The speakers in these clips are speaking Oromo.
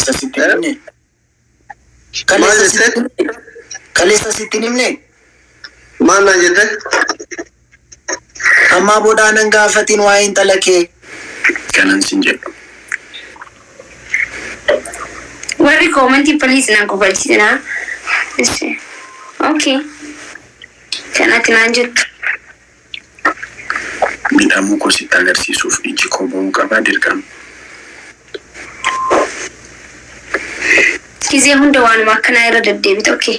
Kaleessa sitti hin himne. Maal Kaleessa jette? sitti hin himne. Kaleessa sitti hin himne. Maal naan jette? Ammaa booda nan gaafatiin waa'ee intala kee. Kanan sin jedhu. Warri koomantii please nan kofalchiisinaa. Ishi. Okay. Kanatti naan jettu. Miidhamuu koo sitti agarsiisuuf iji koo ba'uu qabaa dirqama. Gizee hunda waanuma akkanaa irra deddeebita. Okay.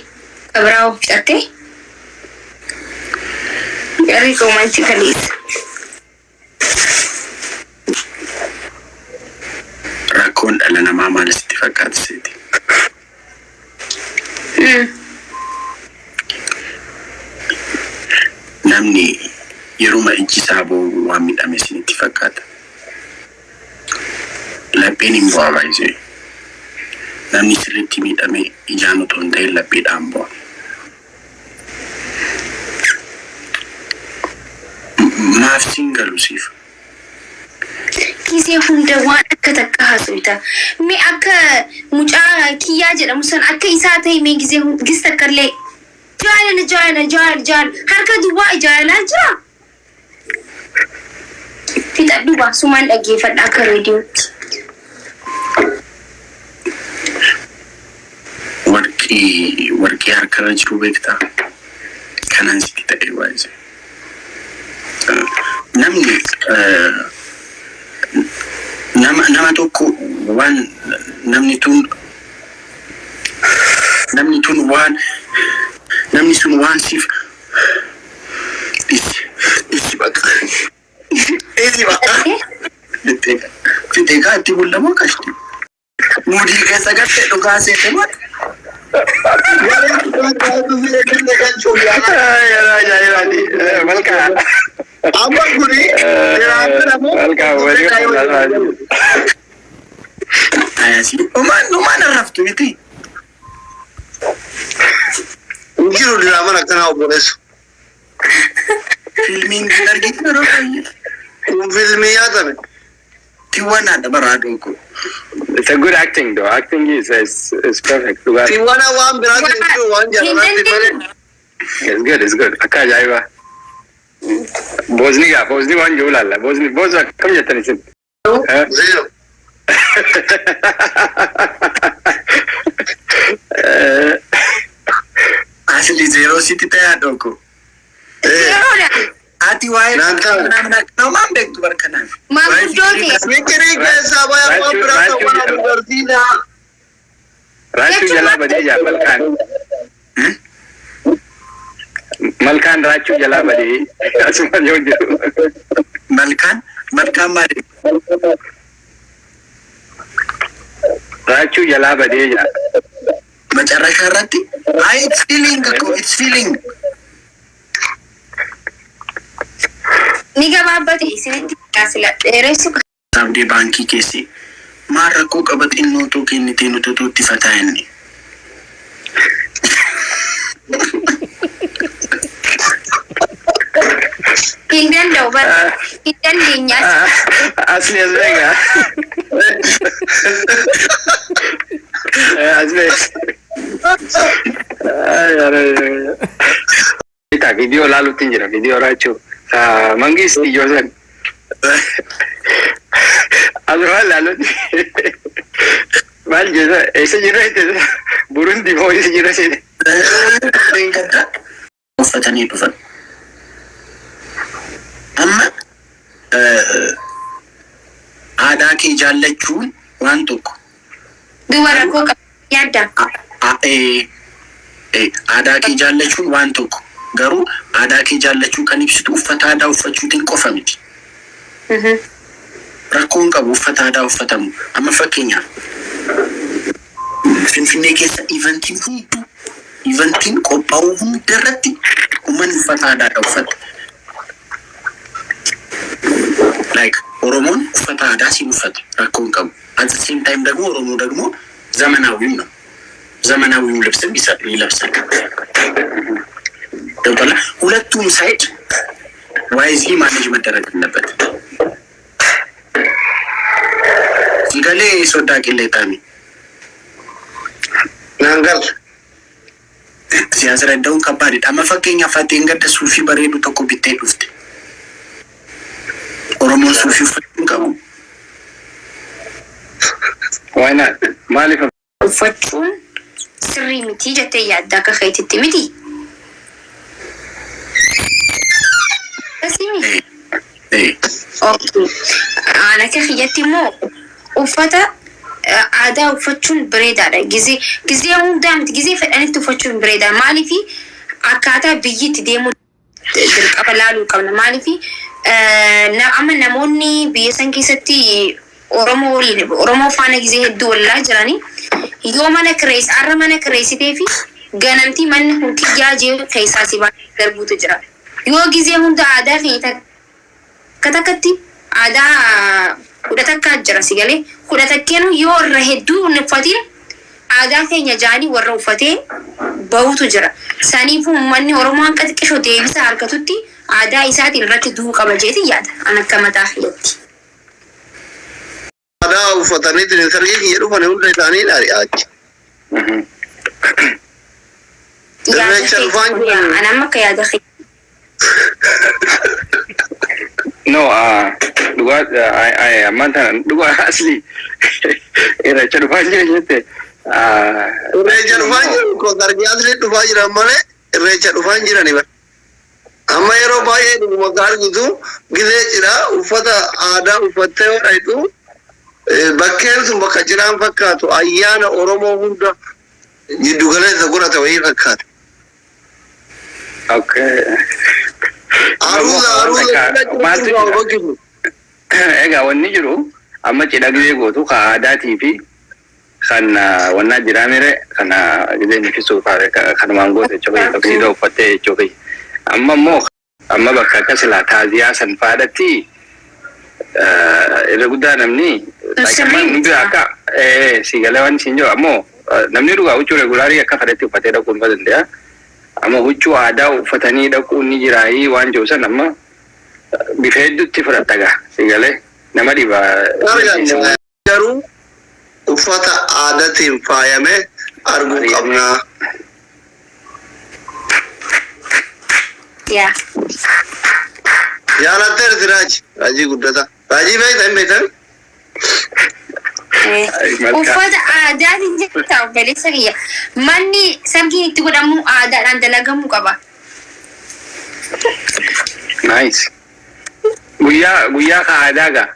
Biraa of fixattee. Warri koomantii please. Rakkoon dhala namaa maal sitti fakkaata seeti? Namni yeruma ijji isaa boo'u waan midhame isinitti fakkaata. Lapheen hin bo'a baay'isee. Namni sirriitti miidhame ijaan otoo hin ta'in lapheedhaan bo'a. Maaf siin galu siif? Gizee hunda waan akka takka haasofta. Mee akka mucaa kiyyaa jedhamu san akka isaa ta'e mee gizee gis takka illee jaalala jaalala jaalala jaalala harka duwwaa jaalalaa jira. Fixadhu baa sumaan dhaggeeffadha akka reediyootti. Warqii warqii harkarra jiru beektaa? Kanan sitti ta'e baay'isee. Namni nama tokko waan namni tun waan namni sun waan siif dhisi dhisi bakka dhisi bakka jettee fixee kaa itti bullamoo kashti mudii keessa galte dhugaa seete moo. Malkaa. Amma kuni jiraatudha moo? Malkaa walii. Ayasi dhumaan dhumaan arraftu miti. Hin jiru diraamaan akkanaa, obboleessu. Fiilmiin kan argitu yeroo baay'ee. Kun fiilmii nyaatame. Tiwwanaadha baraadoo koo. It's a good acting though. Acting is perfect. Dhugaa. Tiwana waan biraatiin hin jiru waan Hin jaalalaatti malee. dandeenye. It's good, it's good. Akka ajaa'ibaa. Boozni gaa, boozni waan jiru laalla. Boozni, boozni akkam jettan isin? Eh? Zero. Asli zero sitti ta'e haadhoo koo. Zeroodha. Ati waa'ee Naan taane. namaan beektu barkanaan. Maanguddoo ta'e. Fikirii keessaa baya waan biraa ta'u waan agarsiisaa. Raachuu jalaa badee jaa malkaan. Malkaan raachuu jalaa badee asuma yoo jiru. Malkaan malkaan maali? Raachuu jalaa badee jaa. መጨረሻ irratti ay, it's feeling እኮ it's feeling. Ni gabaabbate isinitti sila dheeressu. Saabdee baankii keessi maal rakkoo qaba? Xinnoo too kennitee nuti otoo itti fataa inni. Hin danda'u bara. Hin dandeenyaas. Asli as beekaa. As beekaa. Viidiyoo laaluutti hin jira, viidiyoo raachuu. Mangisti ijoo san. Asumaan laaluutti. Maal jedha, eessa jira jettee, Burundi moo eessa jira seete? Uffatanii dhufan. Amma aadaa kee jaallachuun waan tokko. Duba rakkoo qaba yaadda. Aadaa kee jaallachuun waan tokko. Garuu aadaa kee jaallachuu kan ibsitu uffata aadaa uffachuutiin qofa miti. Rakkoon qabu uffata aadaa uffatamu. Amma fakkeenyaaf Finfinnee keessa eventiin hunduu, eventiin qophaa'uu hunda irratti uummanni uffata aadaadha uffata. Like Oromoon uffata aadaa siin uffata, rakkoo hin qabu. At the same time ደግሞ ኦሮሞ ደግሞ ዘመናዊም ነው። ዘመናዊው ልብስም ይለብሳል። ገብቶሃል? ሁለቱም side wisely manage መደረግ አለበት። Sigalee soddaa qilleexaami. Naan galu. Siyaasa danda'uun kabbaadidha. Amma fakkeenyaaf ati gadda suufii bareedu tokko bittee dhufte. Oromoon suufii uffachuu hin qabu. Why not? Maaliif? Uffachuun sirrii miti jettee yaadda akka keetitti miti. Akkasii. Eh. Okay. Aan akka kiyyatti immoo uffata aadaa uffachuun bareedaadha. Gizee gizee hundaa miti, gizee fedhanitti uffachuun bareedaa. Maaliifi akkaataa biyyi itti deemu dirqama laaluu qabna. Maaliifi amma namoonni biyya san keessatti Oromoo waliin, Oromoo faana gizee hedduu wallaa jiranii yoo mana kirees arra mana kireessitee fi ganamtii manni kun kiyyaa jee keessaa si baasee darbuutu jira. Yoo gizee hunda aadaa keenya takka takkatti aadaa 11 jira, si galee, 11nuu yoo irra hedduu hin uffatin aadaa keenya jaanii warra uffatee bahutu jira. Saniifuu uummanni Oromoo hanqa xiqqishoo deebisa harkatutti aadaa isaatiin irratti du'uu qaba jeetiin yaada. An akka mataa kiyyatti. Aadaa uffatanii sargii kiyya dhufan hunda isaanii ari'aachi. Yaada Irreecha kee dhufaan kun yaa jiran. an amma akka yaada kee. No, dhugaa ammaan tana dhugaa asli irreecha dhufaa jira jette. Irreecha dhufaan jiran ko sargii asli dhufaa jiran malee irreecha dhufaan jirani bara. Amma yeroo baay'ee dhuguma ka argitu gizee cidhaa uffata aadaa uffattee yoo dhayxu, bakkeen sun bakka cidhaan fakkaatu, ayyaana Oromoo hunda jiddu galeessa godhate wayii fakkaata. Aruuza aruuza cidha Maaltu cidha jira? bakki sun. Egaa wanni jiru, amma cidha gizee gootu ka aadaatii fi kan wannaa jiraa mere kana gizee nifisuu kanumaan goote jechuudha, tuxedo uffattee jechuudha. Amma immoo amma bakka akka silaa taaziyaa san faadhatti irra guddaa namni Sirrii miti. akka si galee waan isin jiru, ammoo namni dhugaa huccuu regular akka fedhetti uffatee dhaquu ni danda'a. Amma huccuu aadaa uffatanii dhaquun ni jiraayii waan jiru san amma bifa hedduutti fudhatta gaa, si galee, nama dhiba. Garuu uffata aadaatiin faayame arguu qabna. Yaa. Jaalatteerti Raaji. Raajii guddata. Raajii beekta, hin beektan? Uffata aadaatiin jirta, obboleessa kiyya. Manni sargiin itti godhamu aadaadhaan dalagamuu qaba. Nice. Guyyaa guyyaa ka aadaa gaa.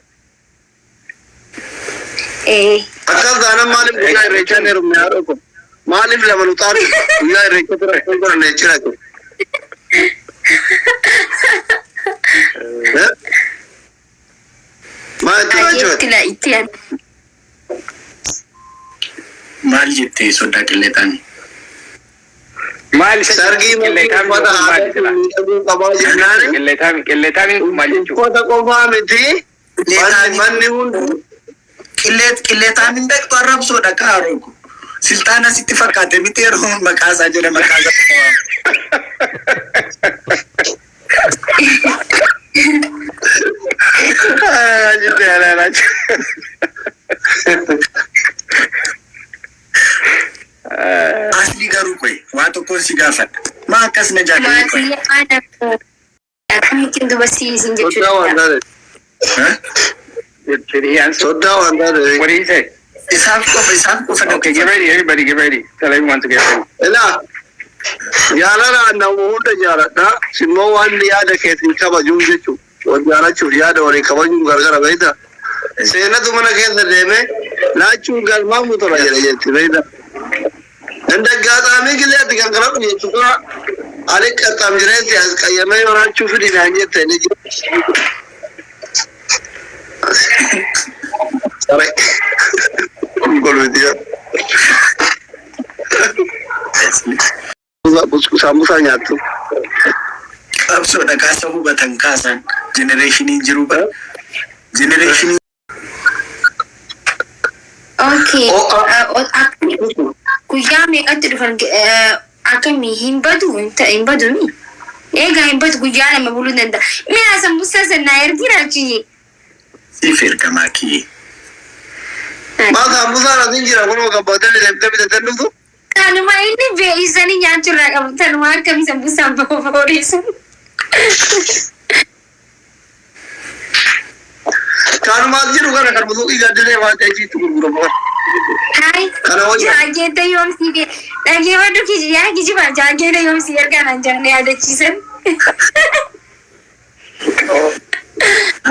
Akkas taanaan maaliif guyyaa irreechaa hin heerumne, haadha ko? Maaliif lama nu xaartu? Guyyaa irreechaa tura hin godhanne jechuudha kun. Eh? Maal itti Itti jechuudha? la itti yaadu. Maal jettee, soddaa qilleexaan? Maal isa Sargii manni qilleexaan uffata maal aadaatiin jira? miidhaguu qabaa jennaan Qilleexaan qilleexaan maal jechuudha? uffata qofaa miti, manni manni hundi. Qilleexaan hin dhaqxu, arrabsoodha kaaroo kun. Silxaana sitti fakkaate miti, yeroo maqaa isaa jedha maqaa isaa. Jette alaalaa. Asli garuu qoy, waa tokkoon si gaafadha. Maa akkas na jaalladhu qoy? Maatii haadha koo akkamittiin dubarsiisin jechuu Soddaa waan danda'a. taate. Did he answer? Soddaa waan taate. What did he say? Isaaf qofa, isaaf qofa. Okay, get ready, everybody, get ready. Tell everyone to get ready. Ilaa, jaalala nama hunda jaaladha. Simmoo waan yaada keetiin kabajuun jechuudha. Wal jaalachuuf yaada walii kabajuun gargara, beektaa? Seenatu mana keessa deeme laachuun galmaamu tola jedhe jetti, beektaa? Indaggaataamii gilee ati kan kana jettu kana ani qaxxaam jireessi as qayyamee yoraachuu fidi naan jette ni jira. Saree. Golbiti. Saambusaa nyaattu. Qabsoodha kaasa hubatan kaasan generationiin jiru bara generationii. Okay. Oh, ah. Guyyaa meeqatti dhufan, akkamii hin badu, hin badu mi? Egaa hin badu, guyyaa 2 buluu danda'a. Mi'a sambusaa sana ergira achi. Siif ergamaa kiyyee. Maa, saambusaan asin jira, kunoo gabbaatee deemtee bitattee dhuftu. Kanuma inni beeksisanii nyaachuu irraa qabu tanuma akkamii sambusaan booriisu. Kanumaas jiru kana kan suuqii gaddilee waan ta'eef gurguramu kana. Hai, Kana wajjin. Jaakeetta yoomsii fi dhaggeeffadhu kiji yaa kijiba jaakeetta yoomsii ergaa naan jedhan yaadachiisan.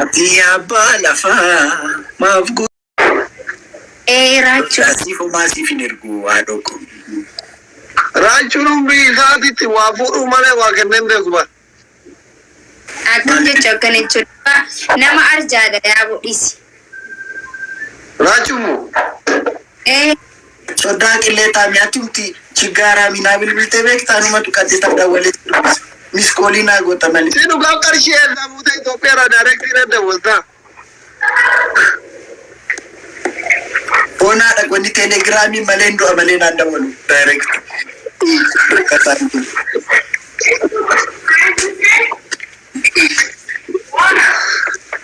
Ati abbaa lafaa maaf Ee raachuu. Siif homaa siif hin ergu haadhoo koo. Raachuun umrii isaatitti waa fuudhuu malee waa kenneen beeku bara. Akkam jecha akkana jechuudha. Nama arjaadha yaa godhisi. Raachuun moo? Ee Soddaa qillee taami atumti chiggaaraa minaa bilbiltee beektaa numa tuqattee taphdaa walitti dubbisa. Miss call naa goota malee. Si dhugaa qarshii eessaa buute Itoophiyaa irraa direct irra dabaltaa. Bonaadha qonni teelegiraamii malee hin du'a malee naan dabalu direct. Rakkataan kun.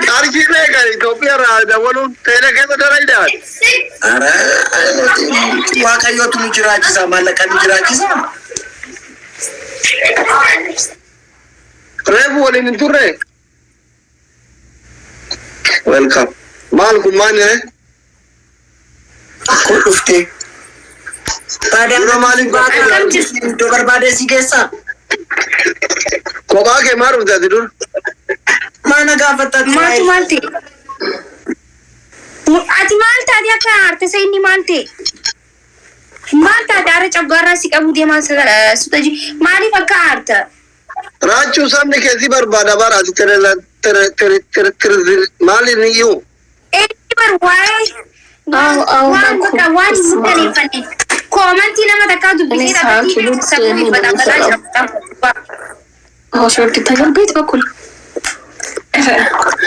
Qarshii meeqa Itoophiyaa irraa dabaluun teelee keessa dalaydaan? Ara Waaqayyootu nu jiraachisa, maallaqa nu jiraachisa. Reefu waliin hin turre? Welcome. Maal kun maal jedhe? Kun dhuftee. Dura maaliif Akkam jirtu? Iddoo barbaade si geessaa? Kophaa kee maal dhufte ati dur? Maana gaafatta? Maaltu maal ta'e? Ati maal taate akka aarte isa inni maal ta'e? Maal taate aara caggaarraa si qabuu deemaa suta maaliif akka aarta? Raachuu sabni kee si barbaada bara ati tere tere tere tere tere maal inni iyyuu? Inni bar waa'ee አዎ አዎ waan bakka waan hin murtaneeffanne comment nama takkaa dubbisee እኔ ሰዓት dhaabbatee ሁለት sammuu ሙሉ itti baxaa ነው jira. ሲወርድ ይታያል። ቤት በኩል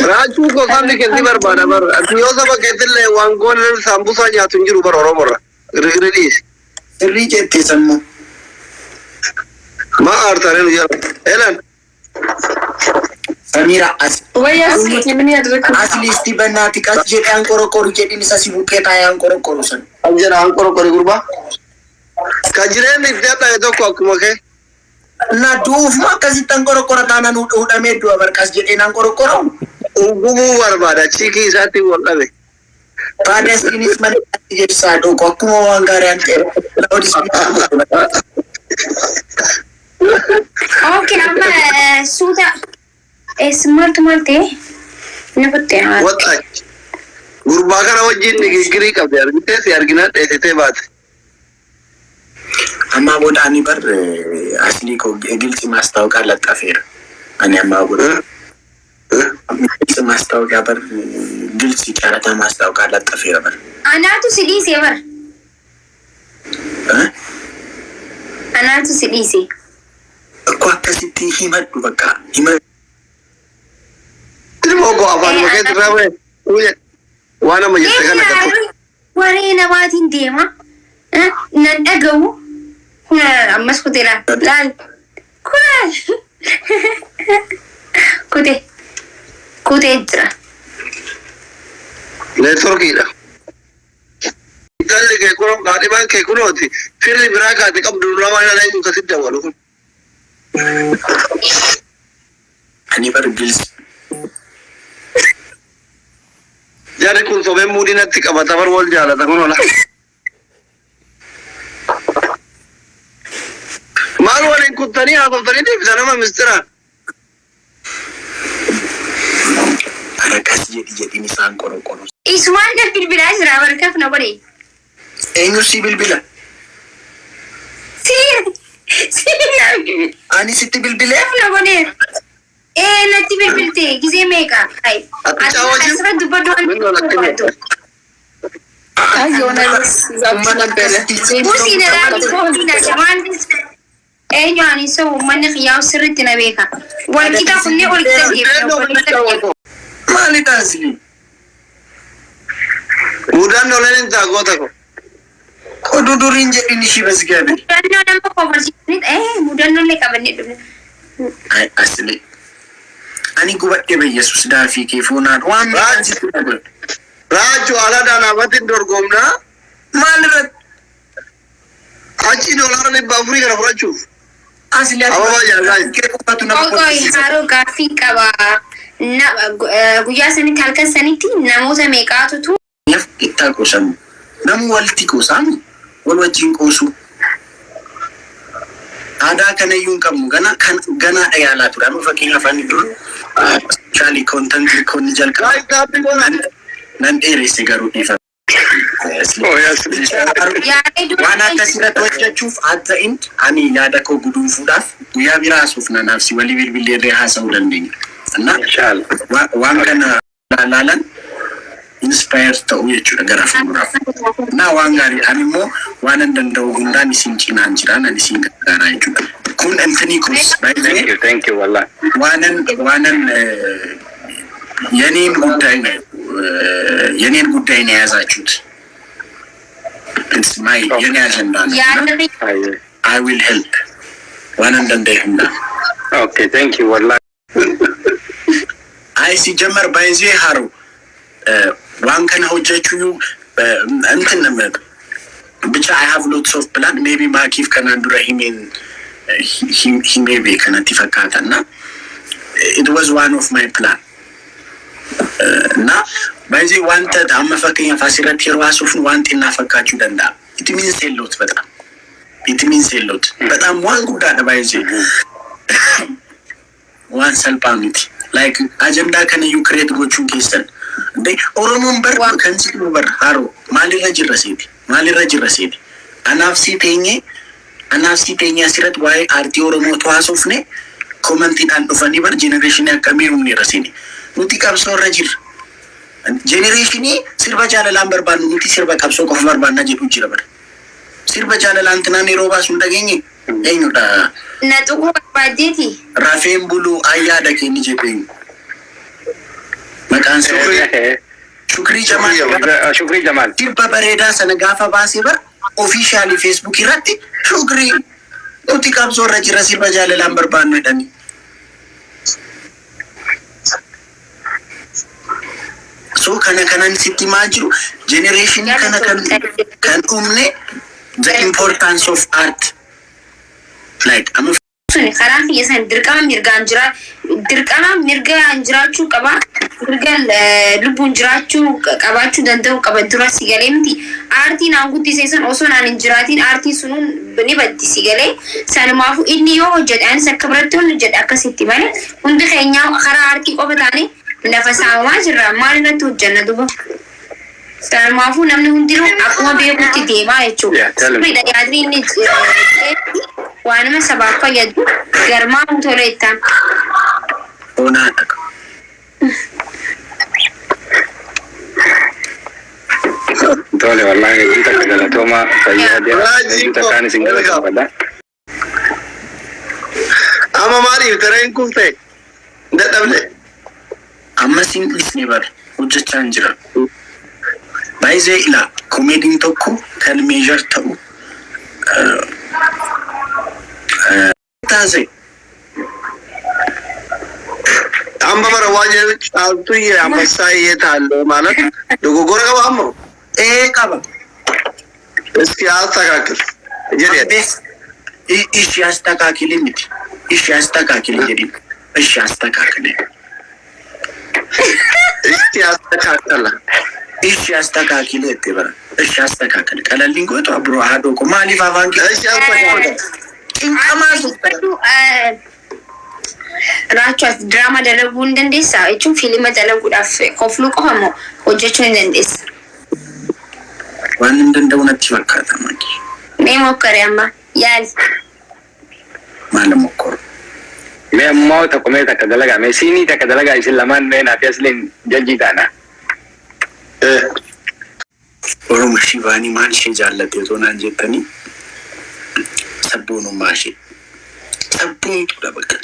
Raachuu koo sabni kee si barbaada bara ati yoo saba keetillee waan goone saambusaa nyaatu hin jiru bara Oromoorra. Girgirri dhiisi. Sirrii jettee sammuu. Maa aartanii nu jala. Elan. Samiira as ወይ ምን ያደረግኩ asli isti በእናትህ ቀስ jedhee anqoroqoru jedhin isa si buqqee taa'ee anqoroqoru san. Kan jedha anqoroqori gurbaa. Kan jireenyi itti hadhaa'e tokko akkuma kee. እና du'uuf moo akkasitti anqoroqora taanaan hudhamee du'a barqas jedheen anqoroqoramu. Gubuu barbaada chiikii isaatti wal dhabe. Taadiyaa isinis malee jedhisaa dhooqu akkuma waan gaarii an ta'e. Laawudis. Okay, amma suuta maaltu maal ta'e? Inni kutte haa. Waxaachi. Gurbaa kana wajjin gigirii qabde argitee si arginaan dheessitee baate. Ammaa booda ani bar aslii koo ግልጽ ማስታወቂያ ለጠፌera. Ani ammaa booda ግልጽ ማስታወቂያ bar ግልጽ ጨረታ ማስታወቂያ ለጠፌera bar. Anaatu si dhiise bar. Anaatu si dhiise. እኮ akkasitti himadhu bakka hima. Ilmoo koo afaan keetti irraa ba'e. Waan amma jette kana gattu. Waree namaatiin deema. Nan dhagahu. Kun ammas kutee laal. Laal. Kun kutee. Kutee jira. Networkiidha. Intalli kee kunoo kaadhimaan kee kunooti firri biraa kaate qabdu lama ilaalee kun kasitti dabalu kun. Ani bar ግልጽ Jarri kun sobee muudii natti qabata bar wal jaalata kun ola. Maal waliin kuttanii haasoftanii deebisa nama mistira. Ara qas jedhi jedhin isaan qoroqoru. Isumaan na bilbilaa jira barkaaf na godhe. Eenyu si bilbila? Si si na bilbila. Ani sitti bilbilee? Na godhe. Ee natti bilbilte gisee meeqa? Hai. Ati caawwajin? Asirra dubbadhu waan Min lola barbaaddu. አይ የሆነ ይዛችሁ ነበረ። Buusii na laali buusii na waan eenyu ani so uummanni xiyyaa'u sirriitti na beeka. Wal qixa kunnee wal qixa deemna wal qixa deemna. Maalidha asli? Mudannoo leen ta'a goota ko. Oduu duriin jedhin ishii basgabe. Mudannoo nama kofarsiisanii mudannoo illee qabannee dhufne. Ay asli. Ani gubadhe be Yesus daafii kee fuunaan waan meeqaan sitti na godhe. Raachuu ala dhanaafatti dorgomnaa. Maal irratti? Achi $400 kana fudhachuuf. Asli Ababaa jaalladha. kee qofatu nama Qoy qoy kolfisiisa. Haroo, gaaffii qaba. Guyyaa sanitti, halkan sanitti namoota meeqaatutu Ittaa qoosamu. Namu walitti qoosaamu, wal wajjin qoosuu. Aadaa kanayyuu hin qabnu, gana kan ganaadha yaalaa ture. Amma fakkeenyaaf ani dur social content konni jalqaba Guys, tap godha. Nan dheeresse garuu, dhiifama. Oh, yes. Yaadee dura Waan akkasirratti hojjechuuf, at the end ani yaada koo guduunfuudhaaf guyyaa biraa haasuuf nanaaf si walii bilbileerree haasa'uu dandeenya. Na Inshallah. waan kana laalan inspire ta'uu jechuudha gara fuulduraaf. Na waan gaarii, ani immoo waan an danda'u hundaan isin cinaan jiraan, ani isin gargaaraa jechuudha. Kun Anthony Kos Thank you, thank you, wallah. ዋናን የኔን ጉዳይ ነው፣ የኔን ጉዳይ ነው የያዛችሁት። It's my የኔ አጀንዳ ነው። Yaadni Aye. I will help waanan danda'e hunda. Okay, thank you, wallah. አይ ሲጀመር by the way ሃሮ waan kana hojjechuu እንትን ብቻ I have lots of plan. Maybe maakiif kanaan dura himeen himee beekanatti fakkaata እና it was one of my plan. እና by the way wanta amma fakkeenyaaf asirratti yeroo haasofnu waan xinnaa fakkaachuu danda'a. It means a lot. በጣም it means a lot. በጣም waan guddaadha. By the way waan salphaa miti. Like ajandaa kanayyuu create gochuun keessan እንዴ Oromoon bar kan si bar haroo maalirra jirra seeti, maalirra jirra seeti? Anaaf si teenye, anaaf si teenye asirratti waa'ee aartii Oromootu haasofne, commentiidhaan dhufanii bar generationii akkamii humneerra seeni. Nuti qabsoo irra jirra. Generationii sirba jaalalaan barbaannu, nuti sirba qabsoo qofa barbaannaa jedhu jira bara. Sirba jaalalaan tinaan yeroo baasu hin dhageenye, eenyudha? Na tuquu barbaaddeeti. Rafeen buluu ayyaada kenni jedhu eenyu? Maqaan isaa Shukrii Jamaal. Shukrii Jamaal. Sirba bareedaa sana gaafa baasee bar officially Facebook irratti Shukrii nuti qabsoo irra jira, sirba jaalalaan barbaannu jedhanii. So kana kanan sitti maa jiru, generationii kana kan uumne, the importance of art, like amma Suni karaa kiyya san dirqama mirgaan jira, dirqama mirgaan jiraachuu qaba, mirga lubbuun jiraachuu qabaachuu danda'u qaba. Dura si galee miti, aartii naan guddise san osoo naan hin jiraatiin aartiin sunuun ni baddi, si galee? Sanumaafu inni yoo hojjedhe anis akka biratti hojjedhe akkasitti malee hundi keenya karaa aartii qofa taane lafa saamamaa jirra. Maal irratti hojjenna duba? Sanumaafuu namni hundinuu akkuma beekutti deemaa jechuudha. Yeah, tell him. Sirriidha yaadni inni waanuma sabaaf fayyadu garmaamuu tola ittaan. Onaadha. Tole, wallahi hedduu takka galatooma, fayyaa deema, hedduu takkaan isin galatoomfadha. Amma maaliif tareen kufte? Dadhabde. Ammas hin dhiisne bara, hojjechaa hin jira. Baay'ee ilaa comedyn tokko kan measure ta'u taasise. Amma bara waa jedhu caaltuu ambassaa taale ማለት dogoggora qaba amma. Ee, qaba. እስኪ አስተካክል jedhe. እሺ አስተካክል miti. እሺ አስተካክል jedhi. እሺ አስተካክል. እስኪ አስተካከለ. እሺ አስተካክል jette bara. እሺ አስተካክል. Qalalliin gootu abiroo haadhoo ko maaliif afaan kee እሺ አስተካከለ. cinqamaa Raachuuf diraama dalaguu hin dandeessaa jechuun fiilima dalaguudhaaf kofluu qofa moo hojjechuu hin dandeessa? Waan hin danda'u natti fakkaata maki. Mee mokkore, amma yaali. Maal mokkoru? Mee ammoo tokko, mee takka dalagaa, mee siinii takka dalagaa isin lamaan, mee naaf asliin jajjii taana. Oromo Shivaanii maal ishee jaallatte otoo naan jettanii, sabboonummaa ishee. Sabboontuudha bakka.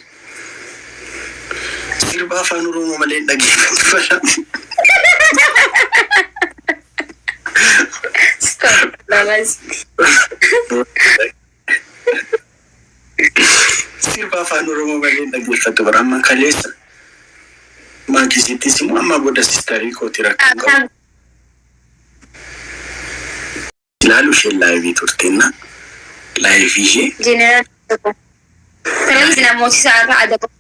Sirba afaan Oromoo malee hin dhaggeeffatu bara. Stop. Lalas. Sirba afaan Oromoo malee hin dhaggeeffatu bara. Amma kaleessa maakisittis immoo amma booda sisterii kooti rakkoon qabu. Ilaalu isheen live turteenna. Life ishee. Jeneraal tokko. Please, namooti isaa irraa adabamu.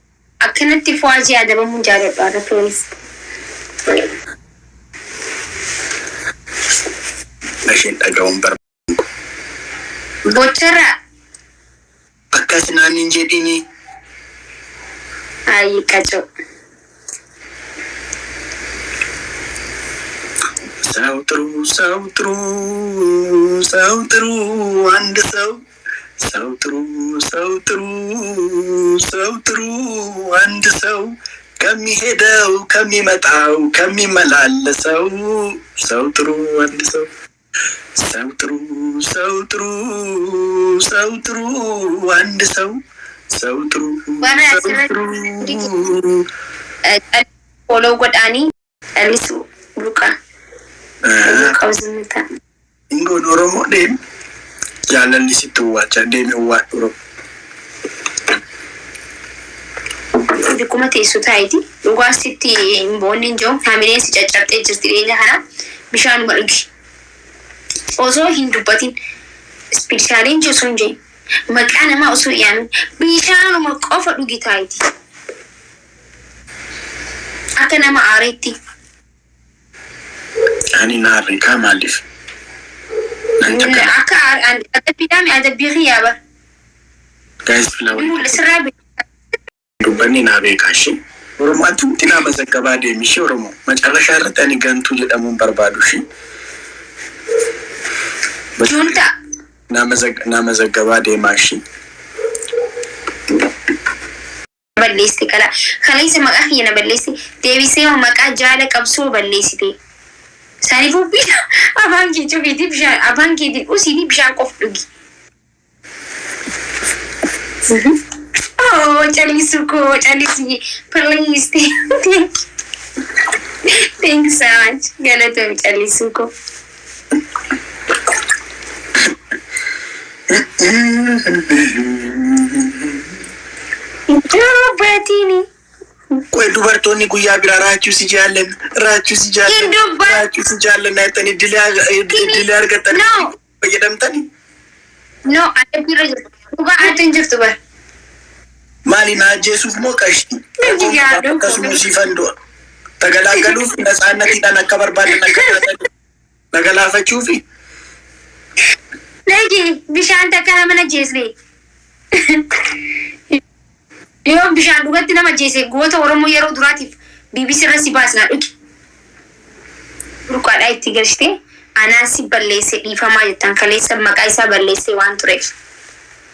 Akkanatti fuwaajii adabamuun jaalladhu har'a, please. Isheen dhaga'uun barbaadu. Bocharraa. Akkas naan hin jedhini. Ayi qacoo. ሰው ጥሩ፣ ሰው ጥሩ፣ ሰው ጥሩ፣ አንድ ሰው፣ ሰው ጥሩ፣ ሰው ጥሩ፣ ሰው ጥሩ፣ አንድ ሰው፣ ከሚሄደው፣ ከሚመጣው፣ ከሚመላለሰው፣ ሰው ጥሩ፣ አንድ ሰው፣ ሰው ጥሩ፣ ሰው ጥሩ፣ ሰው ጥሩ፣ አንድ ሰው፣ ሰው ጥሩ፣ ሰው ጥሩ። Follow godhaanii callisu burqaa. Burqaa ዝምታ. Ingoon Oromoo deemi. Jaalalli sitti uwwaachaa deemi, uwwaadhu Oromoo. Bikkuma teessu taa'iti. Dhugaa sitti hin boonni hin jiru. Haamileen si caccabxee jirti dhiyeenya kana. Bishaanuma dhugi. Osoo hin dubbatin, ispeeshaaliin jiru osoo hin jedhin, maqaa namaa osoo hin yaamin, bishaanuma qofa dhugi taa'iti. Akka nama aareetti. Ani naarri kaa maaliif? Nan takka. Akka adabbiidhaan adabbii kiyyaa bara. Guys, flower. Sirraa. Dubbanni naa beekaa ishee. Oromoo atumti naa mazaggabaa deemi ishee Oromoo. Macarrashaa irratti ani gantuu jedhamuun barbaadu ishee. Juunta. Naa mazaggabaa deemaa ishee. Balleessite kala kaleessa maqaa kiyya na balleessite, deebisee maqaa jaala qabsoo balleessite. Saniifuu bishaan afaan kee cufiitii, bishaan afaan keetiin usiitii, bishaan qofa dhugi. Oh, callisu koo, callisu, please, thank you. Thank you so much. Galatoomi, callisu koo. Dubbatini. Qoy, dubartoonni guyyaa biraa "Raachuu si jaallanna, Raachuu si jaallanna, Hin dubbat- Raachuu si jaallanna" jettanii dilee argattanii No. fayyadamtanii. No, adabbiirra jirtu. Dhugaa ati hin jirtu bara. Maali, na ajjeesuuf moo qashti? Yaaduu. Akkasuma siifan du'a. Tagalaagaluuf natsaannatiidhaan akka barbaadan akka taatan nagalaafachuufi. Lagi bishaan takka nama na jeesne. Yoo bishaan dhugatti nama jeese, goota Oromoo yeroo duraatiif BBC irra si baasnaa, dhugi. Burqaadhaa itti galchite, anaan si balleesse, dhiifamaa jettan, kaleessa maqaa isaa balleesse waan tureef.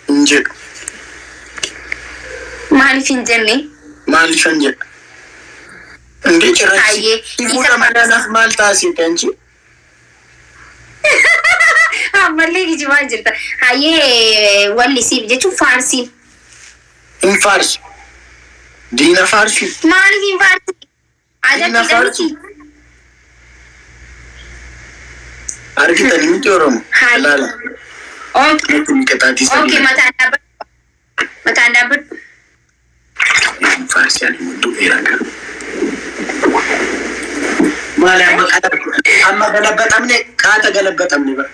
Hin jedhu. Maaliif hin jenne? Maaliifan jedha? Indee cirrachi. Hayyee, Fuudha madaalaaf maal taasise anchi? Ammallee kijibaa jirta. Hayyee, wallisiif jechuun faarsiin. Hin faarsu. Diina faarsu. Maaliif hin faarsi? Diina Adabbiidha faarsu. miti. Argitanii miti Oromoo? Hayyee. Ilaala. Okay. Natti qixaatii Okay, sadii. mataan dhaabbadhu. Mataan dhaabbadhu. Hin faarsi, ani du'eera kan. Maali, amma amma galabbatamne, qaata galabbatamne bara.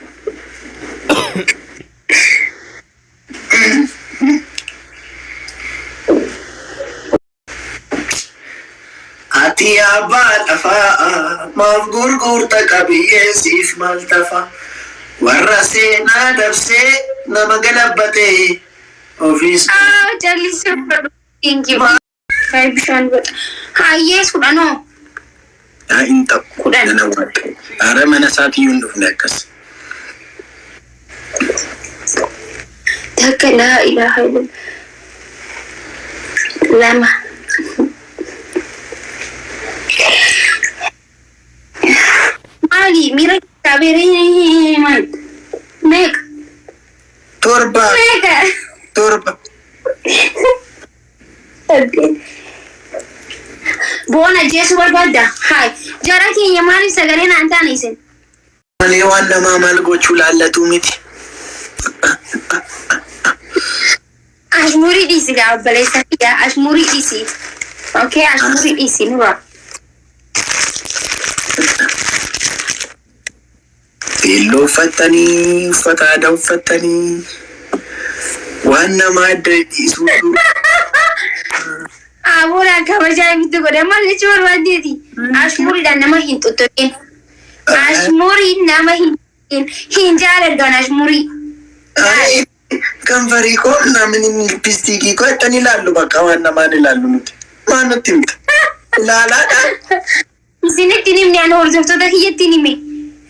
Ati abbaa lafaa maaf gurgurta qabiyyee, siif maal tafa? Warra seenaa dabsee nama galabbatee ofiis. Ah, jallisuu fedhu. Thank you. Baay'ee bishaan godha. Hayyee, kudhanoo. Yaa hin ta'u. 10. Nana waaqa. Haara mana isaatiyyuu hin dhufne akkas. Takka, laa ilaaha illallah. Lama. Maali miira qabeeree maal? Meeqa? 7. Meeqa? 7. 8. Boona jeesuu barbaadda? Haay. Jara keenya, maaliif sagalee naan taane isin? Malee waan namaa maal gochuu laallatu miti. Ashmurii dhiisi gaa, obboleessa kiyya. Ashmurii dhiisi. Okay, ashmurii dhiisi nurra. Beelloo uffattanii, uffata aadaa uffattanii. Waan namaa adda dhiisuutu. Abuuraan kabajaa ibidda godhe maal jechuu barbaaddeeti? Ashmuriidhaan nama hin tuttuqin. Ashmuriin nama hin hin jaaladhu an ashmurii. Kanfarii koo namni lippistiikii koo ittan ilaallu bakka waan namaan ilaallu nuti. Maa nutti himta? Ilaalaadha. Isinitti hin himne, ani hordoftoota kiyyatti hin hime.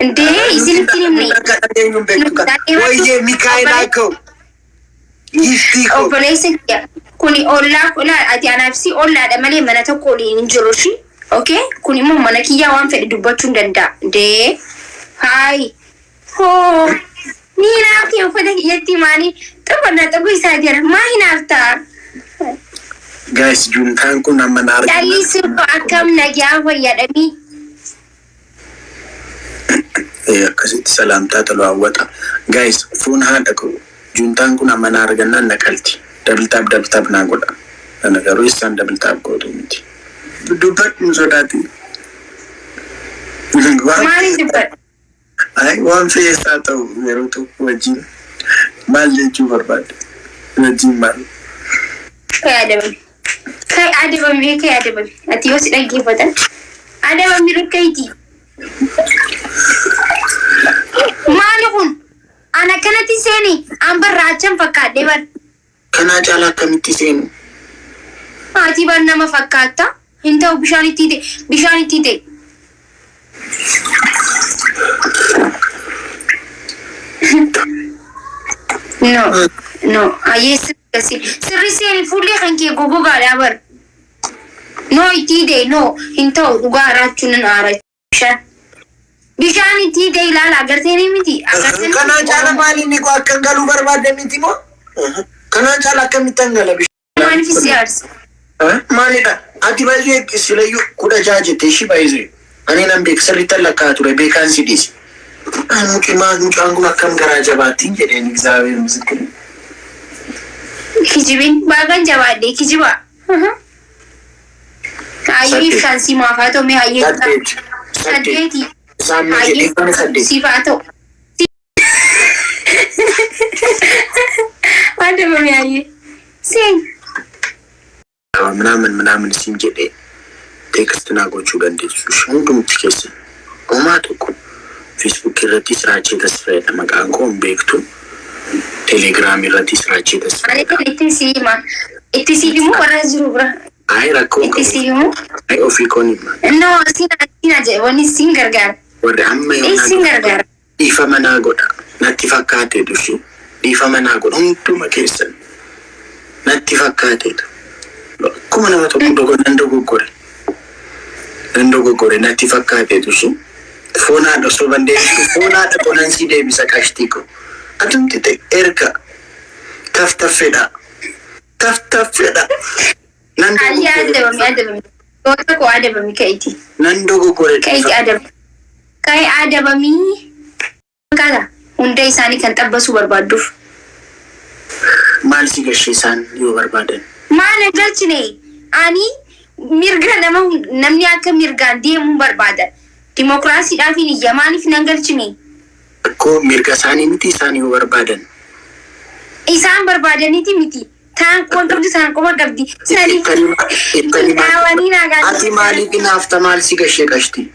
Indee isinitti hin himne. Akka dhageenyuun beektu kan. Wayyee Mikaa'elaa koo. Giftii koo. Obboleessa kiyya kuni ollaa ollaa ati anaaf si ollaadha malee mana tokko waliin hin jiru shi. Okay? Kun immoo mana kiyyaa waan fedhe dubbachuu hin danda'a. Dee haayi hoo ni hinaafte uffata kiyyatti maanii xubannaa xuguu isaa jira maa hinaaftaa? Guys, juntaan kun amma na argina. Callisuu akkam nagaa fayyadamii. Akkasitti salaamtaa tolu hawwata. Guys, foon haadha koo juntaan kun amma na argannaan na qalti. Double tap, double tap naa godha. Kana garuu isaan double tap gootu miti. Dubbadhu, hin sodaatin. Maaliin dubbadha? Ay, waan fe'eessaa ta'u yeroo tokko wajjin maal jechuu barbaadde? Wajjin maal? Kai adabame. Kai adabame, kai adabame. Ati yoo si dhaggeeffatan adabame rakkaiti. Maali kun? Ana kanatti seeni an barraachan fakkaadhe bar. Kanaa caalaa akkamitti seenu? Ati bar nama fakkaatta. Hin ta'u, bishaan itti ta'e, bishaan itti ta'e. No, no, ayyee sirri sirri seeni, fuulli kan kee gogogaadha bar. No, itti ta'e, no, hin ta'u, dhugaa raachuu nan aara. Bishaan. Bishaan itti ta'e ilaala, agartee ni miti. Agartee. Kanaa caala maali inni koo akka galuu barbaadde miti moo? Kanaa caala akkamitti gala bishaan? Maaliif si aarsa? Maalidha? Ati baay'ee silayyuu 16 jette ishii baay'ee. Ani nan beek, sirriitti lakkaa ture, beekaan si dhiise. Mucaa mucaan kun akkam garaa jabaattiin jedheen, Egzaabeer misikiri. Kijibin baagan jabaadhe kijiba. Hayyee bishaan simaaf haa ta'u mee hayyee. 8. 8. Saddeeti. Isaan mee jedhee kana 8. Siif haa ta'u. Adabame hayyee. Seen. ምናምን ምናምን siin jedhee text naa gochuu dandeessu. Hundumti keessan homaa tokko Facebook irratti Raachee Tasfaayedha maqaan koo, hin beektu. Telegram irratti Raachee Ani Tasfaayedha. kan itti si hima. Itti si himu warra jiru bira. Ayi, rakkoo Itti qabu. si himu. Ayi, ofii koon hima. No, siin siin ajaa'iba siin gargaara. Warri amma Siin gargaara. Dhiifama naa godha. Natti fakkaateetu ishee. Dhiifama naa godha hunduma keessan. Natti fakkaateetu. Akkuma nama tokko nan dogoggore. Nan dogoggore, natti fakkaateetu ishee. Foon haadha osoo bandeessitu foon haadha qonan si deebisa qashtii ko. Atumti ta'e erga taftaffedha. Taftaffedha. Nan Hayyee adabame dogoggore. Adabame. Goota koo adabame ka'iti. Nan dogoggore. Ka'iti adabame. Ka'e adabamii. Fakkaata hunda isaanii kan xabbasuu barbaadduuf. Maal si gashee isaan yoo barbaadan? Maal hin galchine, ani mirga nama namni akka mirgaan deemuu barbaada. Dimokiraasiidhaaf hin iyya, maaliif nan galchine? Akkoo mirga isaanii miti isaan yoo barbaadan. Isaan barbaadaniiti miti. Taan qoon qabdi, taan qofa qabdi. Saniif Ittanii dhaawanii naa Ati maaliif hinaafta, maal si gashee qashti?